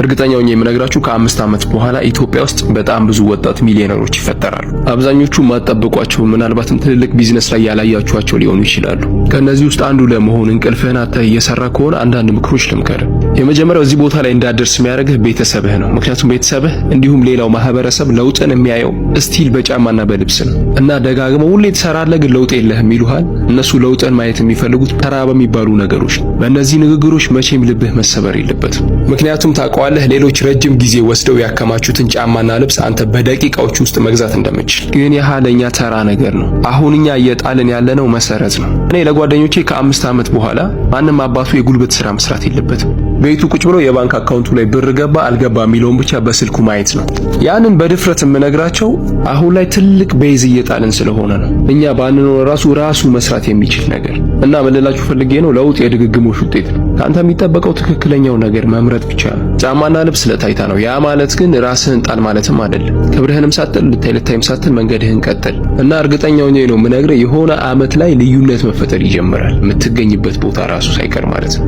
እርግጠኛ ሆኜ የምነግራችሁ ከ5 ዓመት በኋላ ኢትዮጵያ ውስጥ በጣም ብዙ ወጣት ሚሊዮነሮች ይፈጠራሉ። አብዛኞቹ ማትጠብቋቸው፣ ምናልባትም ትልልቅ ቢዝነስ ላይ ያላያችኋቸው ሊሆኑ ይችላሉ። ከእነዚህ ውስጥ አንዱ ለመሆን እንቅልፍህን አጥተህ እየሰራህ ከሆነ አንዳንድ ምክሮች ልምከርህ። የመጀመሪያው እዚህ ቦታ ላይ እንዳትደርስ የሚያደርግህ ቤተሰብህ ነው። ምክንያቱም ቤተሰብህ እንዲሁም ሌላው ማህበረሰብ ለውጥን የሚያየው still በጫማና በልብስ ነው እና ደጋግመው ሁሌ ትሰራለህ ግን ለውጥ የለህም ይሉሃል። እነሱ ለውጥን ማየት የሚፈልጉት ተራ በሚባሉ ነገሮች። በእነዚህ ንግግሮች መቼም ልብህ መሰበር የለበትም። ምክንያቱም ታውቀዋለህ ሌሎች ረጅም ጊዜ ወስደው ያከማቹትን ጫማና ልብስ አንተ በደቂቃዎች ውስጥ መግዛት እንደምትችል። ግን ያ ለኛ ተራ ነገር ነው። አሁን እኛ እየጣልን ያለነው መሰረት ነው። እኔ ለጓደኞቼ ከ5 ዓመት በኋላ ማንም አባቱ የጉልበት ስራ መስራት የለበትም። ቤቱ ቁጭ ብሎ የባንክ አካውንቱ ላይ ብር ገባ አልገባ የሚለውን ብቻ በስልኩ ማየት ነው። ያንን በድፍረት የምነግራቸው አሁን ላይ ትልቅ base እየጣልን ስለሆነ ነው። እኛ ባንኖር ራሱ ራሱ መስራት የሚችል ነገር። እና ምን ልላችሁ ፈልጌ ነው፣ ለውጥ የድግግሞሽ ውጤት ነው። ከአንተ የሚጠበቀው ትክክለኛው ነገር መምረጥ ብቻ ነው። ጫማና ልብስ ለታይታ ነው። ያ ማለት ግን ራስህን ጣል ማለትም አይደለም። ክብርህንም ሳትጥል፣ ልታይ ልታይም ሳትል መንገድህን ቀጥል። እና እርግጠኛ ሆኜ ነው የምነግርህ የሆነ አመት ላይ ልዩነት መፈጠር ይጀምራል። የምትገኝበት ቦታ ራሱ ሳይቀር ማለት ነው።